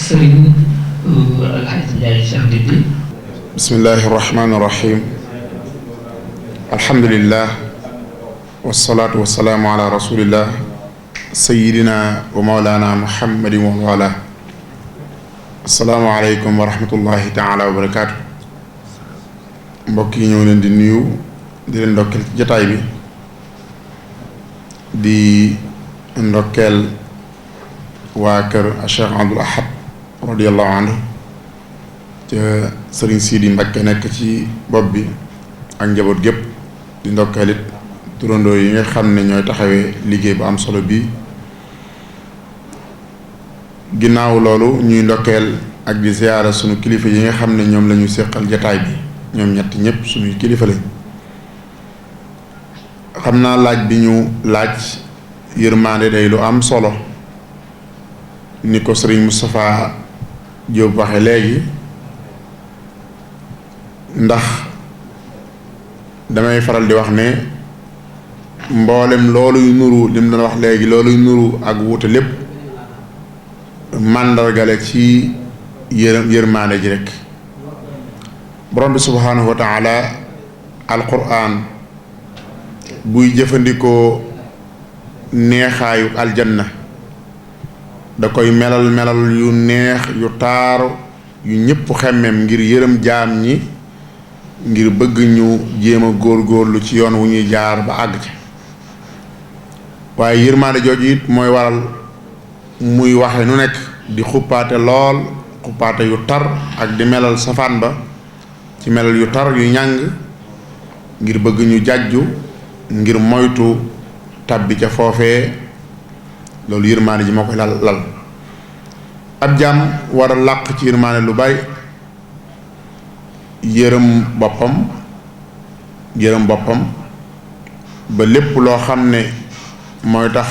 Serigne Alhaji Ndiaye Cheikh Ndindi. bismillahi irrahmani irrahim alhamdulillah wasalaatu wasalaamu ala rasulillah sayidina wa maulana muhammadin wa wala asalaamu aleykum wa rahmatullahi taala wa barakaatu. mbokk yi ñëw leen di nuyu di leen ndokkeel ci jataay bi di ndokkeel waa kër Cheikh Abdoul Ahad radiallahu anhu ca sëriñ Sidi Mbakke nekk ci bopp bi ak njaboot gépp di ndokkeel it turandoo yi nga xam ne ñooy taxawee liggéey bu am solo bii. ginnaaw loolu ñuy ndokkeel ak di ziyaara sunu kilifa yi nga xam ne ñoom la ñu séqal jataay bi ñoom ñett ñëpp sunuy kilifa lañ. xam naa laaj bi ñu laaj yërmaande day lu am solo ni ko sëriñ Moustapha Diop waxe léegi, ndax damay faral di wax ne mboolem looluy nuru lim doon wax léegi looluy nuru ak wuute lépp màndargale ci yërmaande ji rek. borom bi subhaanahu wa taala alquran buy jëfandikoo neexaayu aljanna da koy melal yu neex yu taaru yu ñëpp xemmem ngir yërëm jaam ñi, ngir bëgg ñu jéem a góorgóorlu ci yoon wu ñuy jaar ba àgg ci. waaye yërmaande jooju it mooy waral muy waxe nu nekk di xuppaate lool, xuppaate yu tar ak di melal safaan ba ci melal yu tar yu ñàng ngir bëgg ñu jàjju, ngir moytu tabbi ca foofee. loolu yërmaande ji moo koy lal ab jaam war a làq ci yërmaande lu bari, yërëm boppam ba lépp loo xam ne mooy tax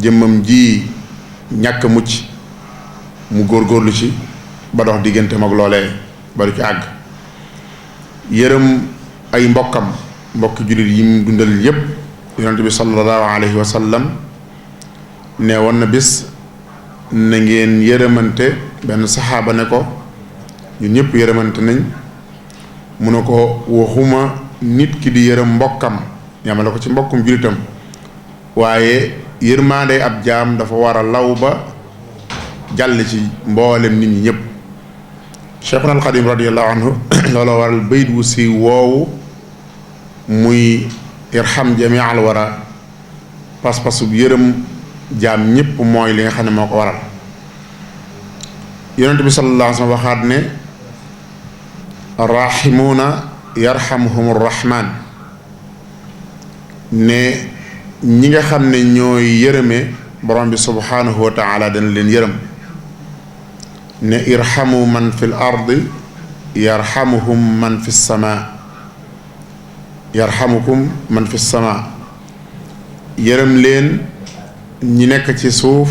jëmmam ji ñàkk mucc mu góorgóorlu ci ba dox digganteem ak loolee ba du ci àgg. yërëm ay mbokki jullit yi mu dundal yépp. yonent bi sallallahu alayhi wa sallam ne woon na bis na ngeen yërëmante. benn saxaaba ne ko ñun ñëpp yërëmante nañ, mu ne ko waxuma nit ki di yërëm mbokkam yamale ko ci mbokkum jullitam, waaye yërmaande ab jaam dafa war a law ba jàll ci mboolem nit ñi ñëpp. Cheikhuna al Xadim radiyallahu anhu looloo waral bayit wu si woowu muy irham jami al wara, pas-pasu yërëm jaam ñëpp mooy li nga xam ne moo ko waral. yonent bi sallallahu alayhi wa sallam waxaat ne rahimuuna yarhamuhumur rahman, ne ñi nga xam ne ñooy yërëme borom bi subhanahu wa taala dana leen yërëm. ne irhamu man fil ardi yarhamuhum man fi sama, yarhamukum man fi sama, yërëm leen ñi nekk ci suuf,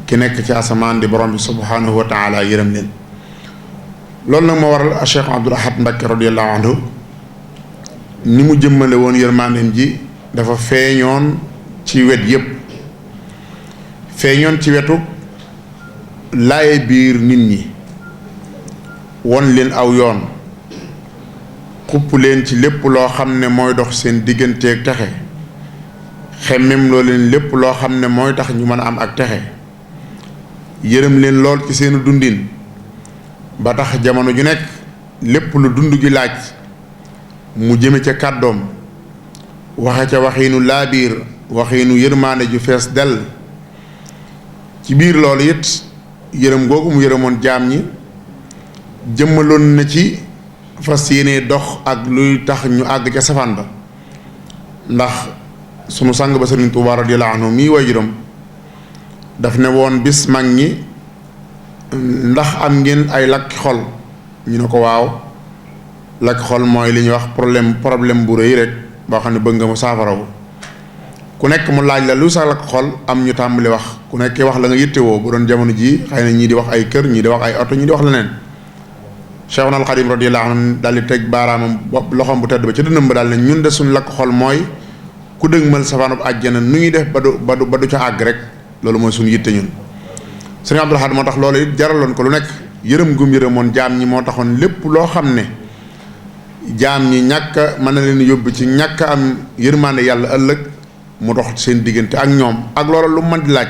ki nekk ci asamaan di borom bi subhanahu wa taala yërëm leen. loolu nag moo waral Cheikh Abdoul Ahad Mbacké radiyallahu anhu ni mu jëmmale woon yërmandeem ji dafa feeñoon ci wet yépp. feeñoon ci wetu laaye biir nit ñi, won leen aw yoon, xupp leen ci lépp loo xam ne mooy dox seen digganteeg texe, xemmem loo leen lépp loo xam ne mooy tax ñu mën a am ak texe, yërëm leen lool ci seenu dundin ba tax jamono ju nekk lépp lu dund gi laaj mu jëme ca kàddoom, waxe ca waxiinu laabiir, waxiinu yërmaande ju fees dell. ci biir loolu it yërëm googu mu yërëmoon jaam ñi jëmmaloon na ci fas yéene dox ak luy tax ñu àgg ca safaan ba. ndax sunu sang ba Sëriñ Tuubaa radiyallaahu anhu mii waajuram daf ne woon bis mag ñi ndax am ngeen ay lakki xol, ñu ne ko waaw. lakki xol mooy li ñuy wax problème bu rëy rek boo xam ne bëgg nga mu saafarawu. ku nekk mu laaj la lu sa lakk xol, am ñu tàmbali wax, ku nekk wax la nga yittewoo. bu doon jamono ji xëy na ñii di wax ay kër, ñii di wax ay oto, ñii di wax leneen. Cheikhuna al Xadim radiyallahu anhu daal di teg baaraamam loxoom bu tedd ba ci dënnam ba daal ne ñun de suñ lakk xol mooy ku dëgmal safaanub àjjana nu ñuy def ba du ca àgg rek. loolu mooy suñu yitte ñun. Sëriñ Abdul Ahad moo tax loolu it jaraloon ko lu nekk yërëm gum yërëmoon jaam ñi moo taxoon lépp loo xam ne jaam ñi ñàkk mën na leen yóbbu ci ñàkk am yërmande yàlla ëllëg mu dox seen diggante ak ñoom ak loola lu mën di laaj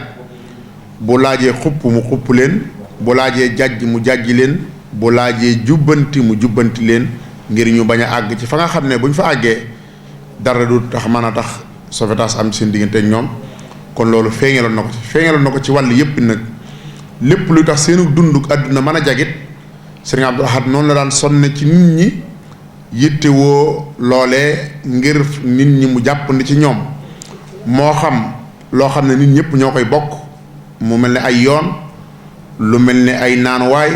bu laajee xupp mu xupp leen bu laajee jàjj mu jàjj leen bu laajee jubbanti mu jubbanti leen ngir ñu bañ a àgg ci fa nga xam ne bu ñu fa àggee dara du tax mën a tax sauvetage am seen diggante ak ñoom kon loolu feeñaloon na ko ci wàll yépp nag lépp luy tax seenu dunduk àdduna mën a jagit Sëriñ Abdul Ahad noonu la daan sonne ci nit ñi yittewoo loolee ngir nit ñi mu jàppandi ci ñoom moo xam loo xam ne nit ñëpp ñoo koy bokk mu mel ne ay yoon lu mel ne ay naanuwaay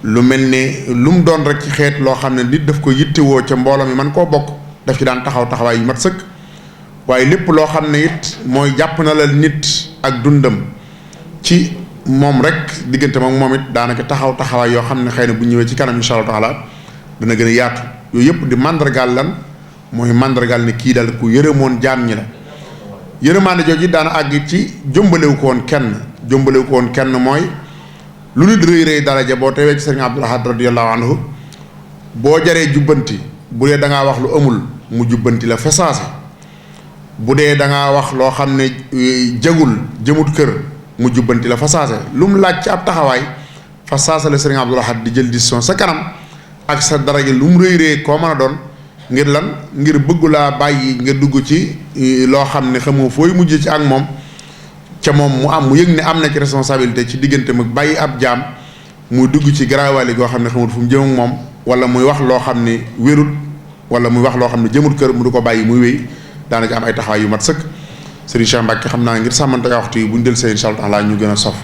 lu mel ne lu mu doon rek ci xeet loo xam ne nit daf ko yittewoo ca mbooloo mi man koo bokk daf ci daan taxawaay yu mat sëkk waaye lépp loo xam ne it mooy jàpp na la nit ak dundam ci moom rek diggante moom it daanaka taxawaay yoo xam ne xëy na bu ñëwee ci kanam insha Allah taala dana gën a yaatu yooyu yëpp di mandargaal lan mooy mandargaal ne kii daal ku yërëmoon jaam ñi la yërëmaande jooju daana àgg ci jombalewu ko woon kenn mooy lu nit rëy daraja boo teewee ci Sëriñ Abdul Ahad radiyallahu anhu boo jaree jubbanti bu dee da ngaa wax lu amul mu jubbanti la fa saase bu dee da ngaa wax loo xam ne jagul jëmut kër mu jubbanti la fa saase lu mu laaj ci ab taxawaay fa saase la Sëriñ Abdul Ahad di jël décision sa kanam ak sa daraja lu mu rëy koo mën a doon ngir lan ngir bëggu laa bàyyi nga dugg ci loo xam ne xamoo fooy mujj ci ak moom ca moom mu yëg ne am na ci responsabilité ci diggante mag bàyyi ab jaam muy dugg ci garaawaali goo xam ne xamul fu mu jëm ak moom wala muy wax loo xam ne wérul wala muy wax loo xam ne jëmut kër mu du ko bàyyi muy wéy daana ci am ay taxawaay yu mat sëkk Serigne Cheikh Mbacke xam naa ngir sàmmante waxtu yi bu ñu del see incha allah ñu gën a sof